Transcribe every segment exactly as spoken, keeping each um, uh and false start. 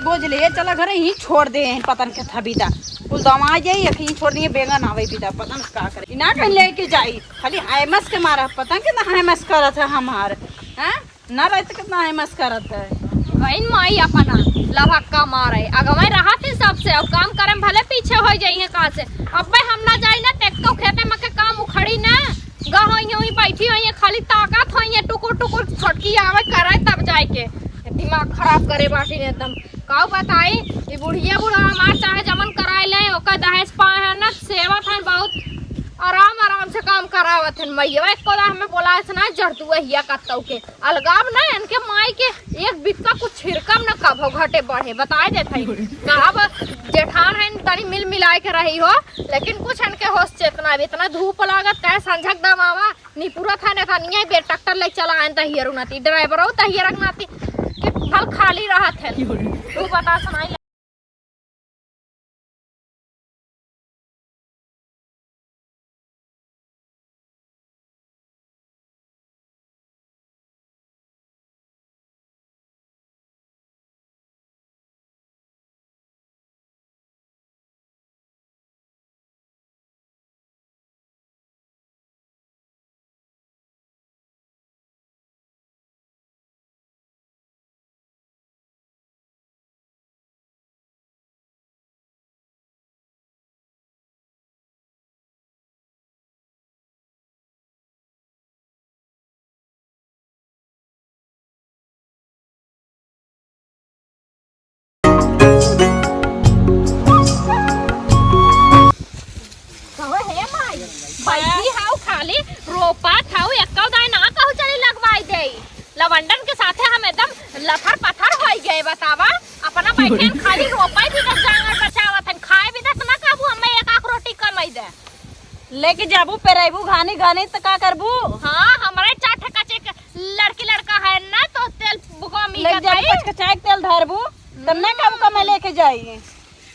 बोझ ले चला घरे, यहीं छोड़ दे, यहीं पतन के था बिदा। कुल दमा जाई, यहीं छोड़ दिए, बेंगा ना आवे बिदा, पतन का करे। ना कहीं लेके जाई, खाली हैमस के मारा, पतन के ना हैमस करत है हमार, हैं? ना रहते कितना हैमस करत है। बहिन माई अपना लभक्का मारे, अगवे रहत है सबसे, अब काम करे में भले पीछे हो जाइए कहाँ से। अब भाई हम ना जाई ना, तेको खेते में के काम उखड़ी ना, गा होइए, वहीं बैठी होइए, खाली ताकत होइए, टुकुर टुकुर छोटकी आवे करे तब जाए के। दिमाग खराब करे बाटी ने एकदम। काऊ बताई, ई बुढ़िया बूढ़ा हमार चाहे जमन कराए ले, ओकर दहेज पाए हैं ना, सेवत हैं बहुत आराम आराम से काम करावत हैं। मैया एको दा हमें बोला ऐसे ना, जरतुआ हिया कत्तौ के। अलगाव ना, इनके माई के एक बित्ता कुछ छिड़कम ना, कभो घटे बढ़े, बताए देत हई। कहब जेठान है, तनी मिल मिलाए के रही हो, लेकिन कुछ इनके होश चेतना, अब इतना धूप लागत, कहे संझक दमावा, निपुरत है, ना था, निया बे ट्रैक्टर ले चला आन, तहियर उनाती, ड्राइवरो तहियर नाती, कि भल खाली रहत है। तू बता सुनाई। कहो हे माई, बैठी हाउ खाली रोपत हाउ, एक्को दाई ना कहू चली लगवाई देई। लवंडन के साथे हम एकदम लथर पथर होई गए, बतावा। अपना बैठे हैं खाली रोपे भी दस जांगर बचावत हैं, खाए भी दस ना कहबू, हमें एक आख रोटी कमाई दे। लेके जाबू, पेराइबू घानी घानी त का करबू? हाँ, हमरे चार ठे कच्चे क-, लड़की लड़का है ना, तो तेल बुकवा मिल लेके जाता जाबू, है। कचकचाए के तेल धरबू, तब ना कहबू कमाई लेके जाई।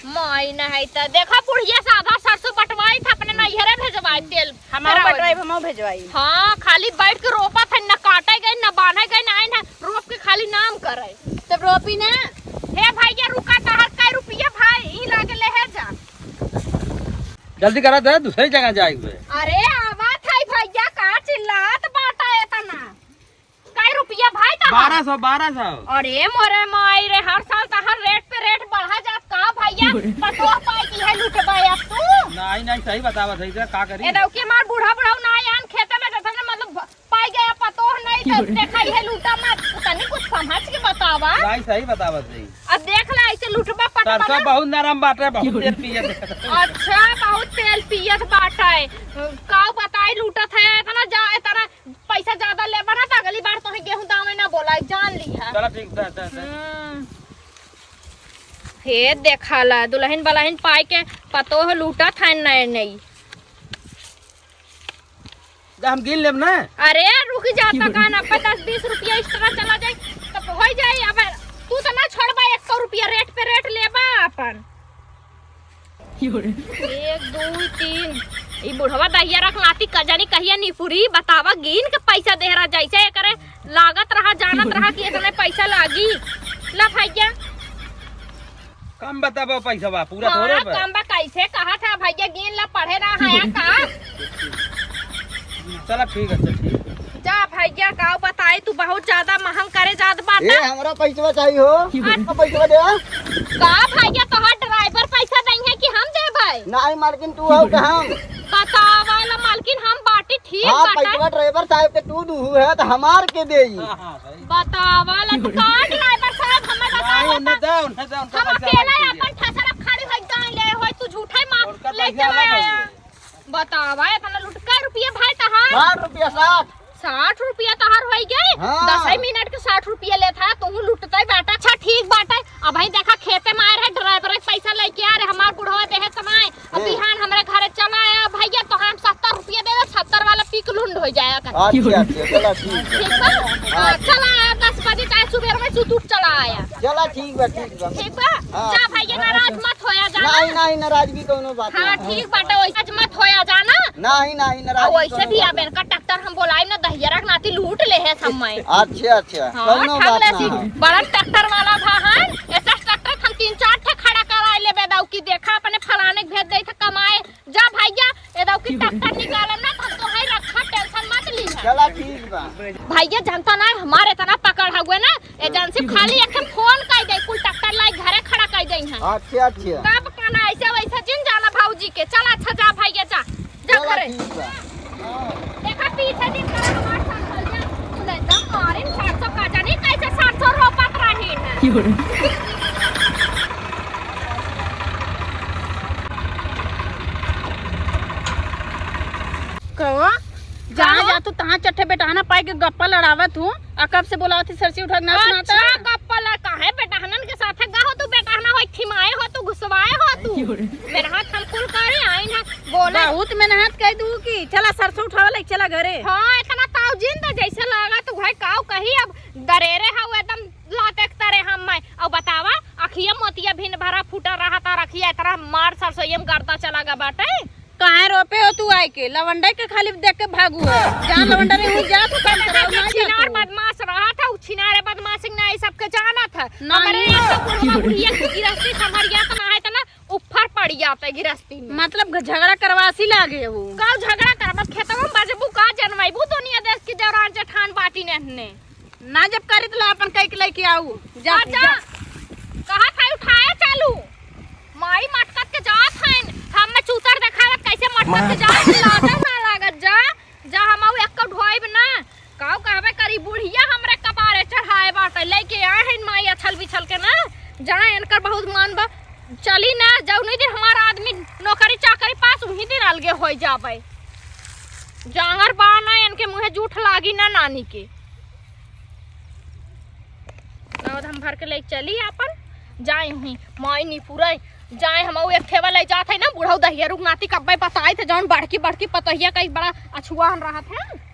माई नहीं त देखा, बुढ़िया से आधा सरसों बटवाई था, अपने नैहरे भेजवाई तेल। हमारा पेरावल। बटवाई, हमहू भेजवाई। हाँ, खाली बैठ के रोपत है, न काटे गए, न बांधे गए, न आइन है, रोप के खाली नाम करे। तब रोपी ना। हे भैया, रुका, तहार कै रुपया भाई, ई लागे ले है जा। जल्दी करा दे, दूसरी जगह जाए हुए। अरे, आवत है भैया, का चिल्लात बाटा एतना? कै रुपया भाई तहार? बारह सौ, बारह सौ। अरे मोरे माई रे, हर साल तहार रेट पे रेट बढ़ा जात का भैया? पतोह पाई की है लुटबा अब तू? नहीं, नहीं, सही बतावत है, इधर का करी? ए दौकी मार बूढ़ा बुढ़ाऊ ना आन खेते में, जैसे मतलब पाई गया पतोह नहीं तो देखा ये लूटा मत, तनी कुछ समझ के बतावा। नहीं, सही बतावत है। अब देख ला ऐसे लुटबा पटबा सरसों ना। बहुत नरम बाटे, बहुत तेल पियत। अच्छा, बहुत तेल पियत बाटे। काऊ बताई लूटत है, इतना जा, इतना पैसा ज्यादा लेबा ना, तो अगली बार तोहे गेहूं दावे ना बोलाई, जान ली है। चला ठीक, दे, दे, दे। हम्म। हे देखा ला, दुलहिन बलहिन पाई के पतोह लूटत है नए नई। जा, हम गिन लेब ना। अरे, रुक जा, त का ना, पचास बीस रुपया extra चला जाई, तब हो जाई। अब तू तो ना छोड़बा, एक सौ रुपया रेट पे रेट लेबा अपन। एक, दुई, तीन। ई बुढ़वा दहिया रख लाती, का जानी कहिया निपुरी, बतावा, गिन के पैसा देहरा, जैसे एकरे लागत रहा, जानत रहा कि इतने पैसा लागी। ला भैया। कम बताबो पैसा बा, पूरा हाँ, थोड़े बा। कम बा, कैसे कहा था भैया, गिन ला, पढ़े रहा है का? चला ठीक है, चल ठीक है। जा भैया, का बताई, तू बहुत ज्यादा महंग करे जात बाटा। ए, हमरा पैसवा चाहिए हो। अच्छा। पैसवा दे। का भैया, तोहार ड्राइवर पैसा नहीं है कि हम देबै? नहीं मालकिन, तू हो कहाँ? बतावा ला मालकिन, हम बाटी ठीक हाँ, बाटा। पैसवा ड्राइवर साहब के तू दूहू है, तो हमार के देई? हाँ, हाँ, सही। बतावा ला, तू का ड्राइवर साहब, हमें बतावा नहीं, उन्हें ता। दे, उन्हें दे, उनका हम पैसा अकेला अलग अपन चाहिए। ठसरक खड़ी होई, जान ले होई, तू झूठे मार उनका ले पैसा चला अलग आया। होइए। बतावा, इतना लुटका रुपया भाई तहार? साठ रुपया, साठ। साठ रुपया तहार होई गए? हाँ। दस ही मिनट के साठ रुपया लेत है, तू लुटते बाटा। अच्छा, ठीक बाटा। अब भाई देखा, खेते में आए रहे, ड्राइवर के पैसा लेके आ रहे, हमार बुढ़वा देहे कमाए। अब ए। बिहान हमरे घरे चला आया भैया, तो हम सत्तर रुपया दे दे, सत्तर वाला पिक लुंड हो जाया कर। अच्छा, अच्छा, चला ठीक है। ठीक बा? हाँ। हाँ, चला आया दस बजे, चाहे सुबह में सुतुट चला आया। चला ठीक बा, ठीक बा। ठीक बा? हाँ। जा भैया, नाराज मत होया जाना। नहीं, नहीं, नाराजगी कौनो बात हाँ, नहीं। ठीक बाटे, वैसे मत होया जाना। नहीं, नहीं, आ, नाराजगी वैसे कौनो भी बात अब नहीं। इनका ट्रैक्टर हम बोलाई ना, दहियरा के नाती लूट ले है समय। अच्छा, अच्छा, हाँ, कौनो ठग बात ले सी, नहीं। बड़ा ट्रैक्टर वाला भा है, ऐसा ट्रैक्टर भैया जानता ना, हमारे इतना पकड़ हुए ना, एजेंसी खाली एक ठे फोन कर दे, कुल ट्रैक्टर लाई घरे खड़ा कर दे हैं। अच्छा, अच्छा। तब कहना ऐसे वैसे जिन जाना भौजी के। चल अच्छा जा भैया, जा, जा चला घरे। ठीक बा। देखा पीछे दिन कर हमार साथ चल जा। तू ले जा मारिन सरसों का जानी कैसे सरसों रोपत रही है। कहो, जहाँ कहो। जा तू तहाँ चट्ठे बेटहना पाए के गप्पा लड़ावत हूँ। आ कब से बोलावत ही सरसी उठा के ना सुनाता? अच्छा, गप्पा लड़ काहे बेटहनन के साथ गा हो तू, बेटहना हो, खिमाए हो तू, घुसवाए हो तू। अयो रे। मेरा हाथ हम कुल करे आइन है, बोले। बहुत मेहनत कर दू की, चला सरसों उठावे ले, चला घरे। हाँ, इतना ताव जिन त जैसे लगा तू भाई काव कही अब दरेरे हऊ एकदम लाते तरे हम मैं। अब बतावा, अखिया मोतिया भिन भरा फूटा रहा था, रखिया इतना मार सरसोईया में गर्दा चला गा बाटे। काहे रोपे हो तू आए के? लवंडे के खाली देख के भागू है। जहाँ लवंडा रहे, वहीं जा तू काम करे, ना जा छिनार तू। बदमाश रहा था, उ छिनारे बदमाश ना, ई सबके जाना था। ना, हमरे नहीं। यहाँ तो बुढ़वा बुढ़िया की गिरस्ती संभरिया तो ना है, तो ना ऊपर पड़ जाते गिरस्ती में। मतलब झगड़ा करवासी लागे हो। का झगड़ा करबस? खेतवा में बजबू का जनमैबू दुनिया देश की जौरान जेठान बाटी ने हन्ने। ना जब करी त ला अपन कई के लेके आऊ। जा, आ जा। जा। कहा था उठाए चालू। माई मटकत के जात हन। हम में चूतर देखावत कैसे मटकत के जात हन, लाते ना लागत जा। जा हम आऊ एक ढोइब ना। काऊ कहबे करी बुढ़िया हमरे कपारे चढ़ाए बाटे। लेके आए हन माई अछल बिछल के ना। जा इनकर बहुत मान बा। चली ना, जौनी दिन हमारा आदमी नौकरी चाकरी पास, उही दिन अलगे होई जाबे। जांगर बा ना, इनके मुँहे जूठ लागी ना नानी के। अब हम भर के ले चली आपन, जाए हुई माई निपुरे, जाए हम एक ठेवा ले जात है ना, बुढ़ऊ दहिया रुक नाती कब्बे बताई थे, जौन बड़की बड़की पतोहिया कई बड़ा अछुआन रहत है।